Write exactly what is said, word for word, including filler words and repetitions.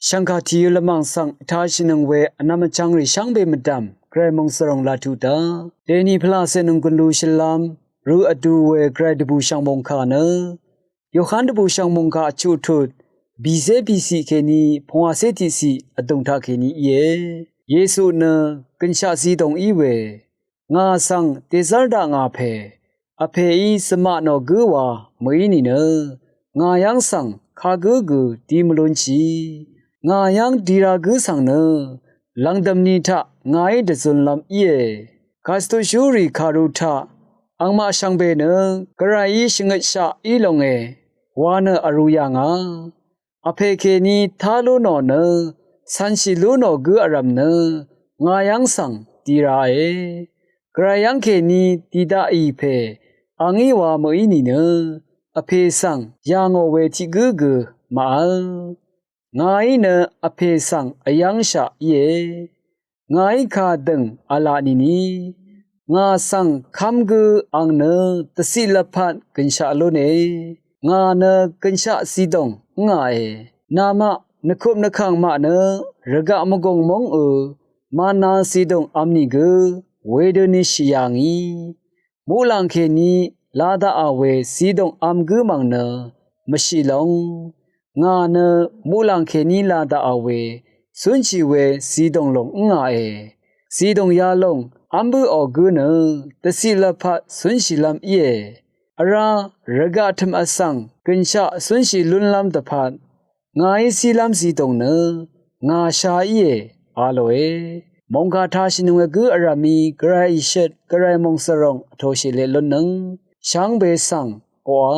Shv̀ngkà tìyø lvmàng svng vtashìnøng we vnvm vchvngrì shvngbe mvdv̀m Gvray mòngsvròng laq tuq daq. Dèni pvlaqcè nònggùn lu shvlv́m rø vdu we Gvray dvbùshv̀ng mòngkà nø Yohan dvbùshv̀ng mòngkà vchuq tut bìcé bìciq kèní pungwàcé tiqciq vdùng taqkèní íe. Yesu nø gø̀nshaq zidòng í we, ngà svng dèzv́r daq ngà pè, Vpèí zvmaqnò gǿ wa mø̀í nìnø ngà yv́ng svng kagǿ gø di mvlúnshì. Ngà yv́ng di ra gǿ svng nø lv̀ngdø̀m ni taq ngàí dvzunlv́m íe. Kàsvtuqshúrì kàru taq angmaq shvngbe nø Gvrayí shvngøtshaq í longe wa nø vrū yà ngà. Vpè kèní tá lú nò nø cv̄nshì lú nò gǿ vrv̀m nø ngà yv́ng svng di rae. Gvray yv́ng kèní di daqì pè a ngí wa mø̀í nìnø Vpè svng yà ngò we tiq gǿ gø màvl. Ngàí nø Vpè svng vyv́ngshaq íe. Ngàí kà dø̀ng v̄la nìni ngà svng kv́m gǿ ang nø dvciq lvpat gø̀nshaq lúne. Ngà nø gø̀nshaq zidòng ǿngàe. Namaq nvkup nvkàng maq nø rvgaq mvgùng móngø mana zidòng v̄m nìgø wedøni shì yà ngì. Muqlàng kèní la daqà we zidòng v̄m gǿ mv̀ng nø mvshì long. Ngà nø muqlàng kèní la daqà we cúnshì we zidòng lòng ǿngàe. Zidòng yalòng v́m bǿò gǿ nø dvciq lvpat cúnshìlv́m íe. Vrá rvgaq tø̀m vsvng gø̀nshaq cúnshì lúnlv́m dvpvt ngàí cílv́m zidòng nø ngà sha íe a lòe. Mòngkà tashìnøng we gǿ vrv̀mí Gvray ìshøt Gvray mòngsvròng vtōshì leq lúnnøng shvngbe svng oqà